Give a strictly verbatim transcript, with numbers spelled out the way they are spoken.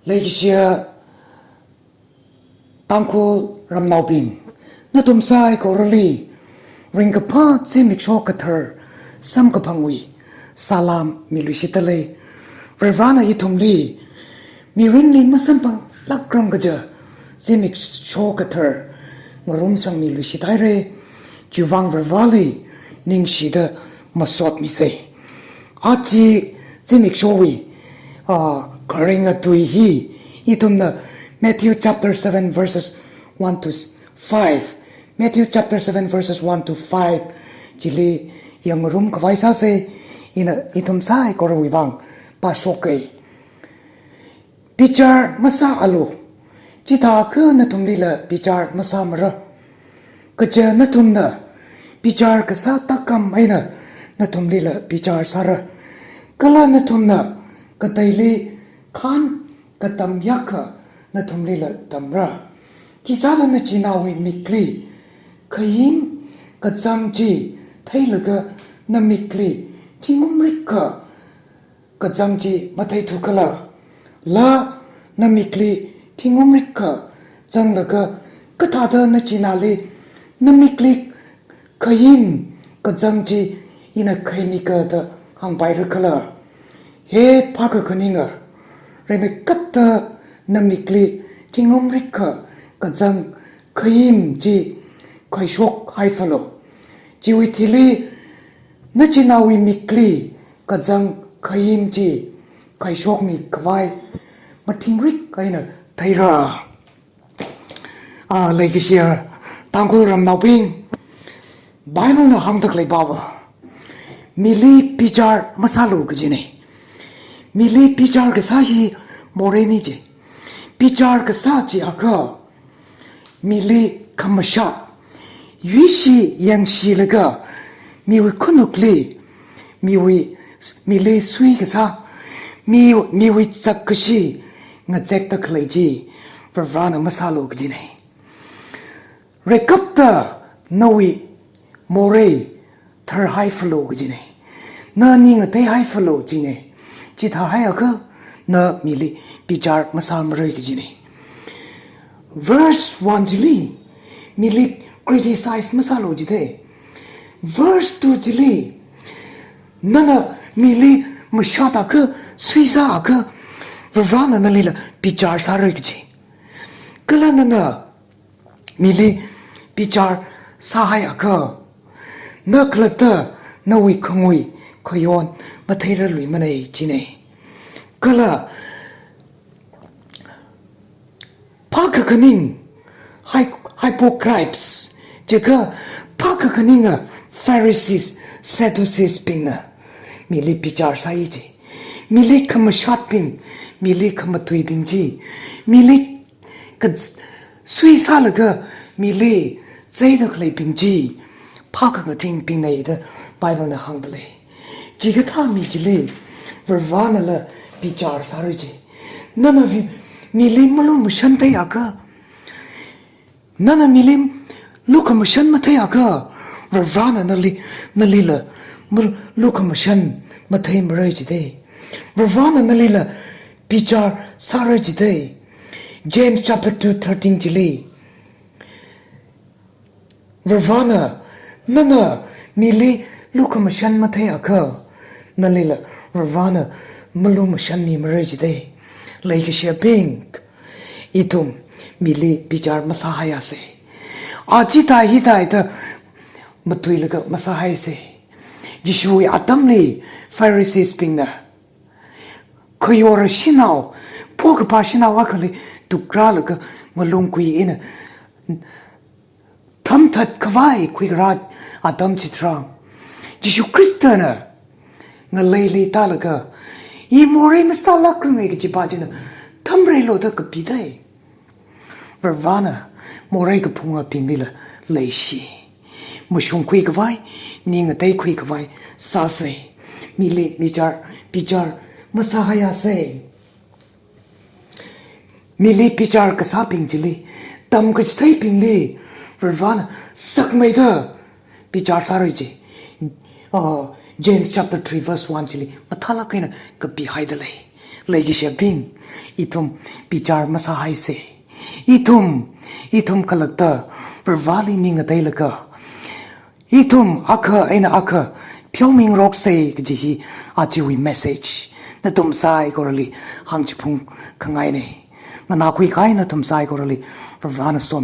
Leikashiya Tangkhul ramnaobing, nathum saikorali ringkaphā zimiksho kathar samkaphangwui salam miluishitdalei. Varivarana ithumli mirinli masamphanglākrang kaja zimiksho kathar ngarumsangmiluishithaira. Chiwuivang Varivarali ningshida masotmisei. Aja zimikshowui, ah, kharinga tui hi ithumna Matthew chapter seven verses one to five, Matthew chapter seven verses one to five chili yangngarumkhavai sāsei. Ina ithum saikorawui vang pāshokkei. Bichar masāalu, chithākha nathumlila bichar masāmara. Kaja nathumna bichar kasā tākam eina nathumlila bichar sāra. Kala nathumna kateili khān katam yākha nathumlila tamra. Khisāda nachinaowui mikli khayim kazang chi theilaga namikli thingumrikha kazang chi matheithu khala? La namikli thingumrikha zanglaga kathāda nachināli namikli khayim kazang chi ina khaimika da hāngpaira khala? He phākakhaninga, rimeikapta namikli thingumrikha kazang khayim chi khaishokhaifalu. Chiwui thili nachinaowui mikli kazang khayim chi khaishokmikhavai mathingrik eina theira. Ah, leikashiya Tangkhul ramnaobing, Bible na hāngda khalei pava mili bichar masālu kajinei. Mili bichar kasā hi moreini ji. Bichar kasā chiakha mili khamashat, yuishi yangshilaga miwui khanukli, miwui, mili suikasā, mi, miwui zakkashi ngazekda khalei chi Varivarana masālu kajinei. Rimeikapta nawui morei tharhaifalu kajinei. Na ning ngateihaifalu jinei. Chithāhaiakha na mili bichar masāmara kajinei. Verse one chili mili criticize masālu jidei. Verse two chili nana mili mashatakha, suisāakha, Varivarana nalila bichar sāra kaji. Kala nana mili bichar sāhaiakha, na khalatta nawui khangui khayon matheirarluimanei jinei. Kala phākakhaning, hy-, hypocrites, jiakha phākakhaninga Pharisees, Sadducees bingna mili bichar sāi ji. Mili khamashatbing, mili khamatuibing ji, mili ka-, suisālaga mili zeida khaleibing chi phākakhaningbingnei da Bible na hāngdalei. Chikathā mi chili Varivaranala bichar sāra ji. Nana vi-, mili malumashan theiakha, nana mili lukhamashan matheiakha, Varivarana nali, nalila mal-, lukhamashan matheimara jidei. Varivarana nalila bichar sāra jidei. James chapter two thirteen chili Varivarana, nana mili lukhamashan matheiakha, nalila Varivarana malumashanmimara jidei. Leikashiyabing, ithum mili bichar masāhaiasei. Aja thāi hithāi da matuilaga masāhaisei. Jishuwui atamli Pharisees bingna khayor shanao, phokaphā shanao akhali tukrālaga ngalungkhui eina thamthat khavai khuikarā atam chitharan, Jishu Khristana ngaleili tālaga, i morei masālākranga kajipa china thamreilu da kapidei. Varivarana morei kaphungabinglila leishi. Mashungkhui khavai, ning ngateikhui khavai sāsei. Mili bichar, bichar masāhaiasei. Mili bichar kasābing chili, tamkachitheibingli Varivarana sakmeida bichar sāra ji. Uh, James chapter three verse one chili mathālāk eina kapihaidalei. Leikashibing, ithum bichar masāhaisa. Ithum, ithum khalatta Varivarali ning ngateilaga, ithum akha eina akha pheomingaroksa kaji hi ajawui message nathum saikorali hāngchiphung khangaina. Nganākhui kahai nathum saikorali Varivarana som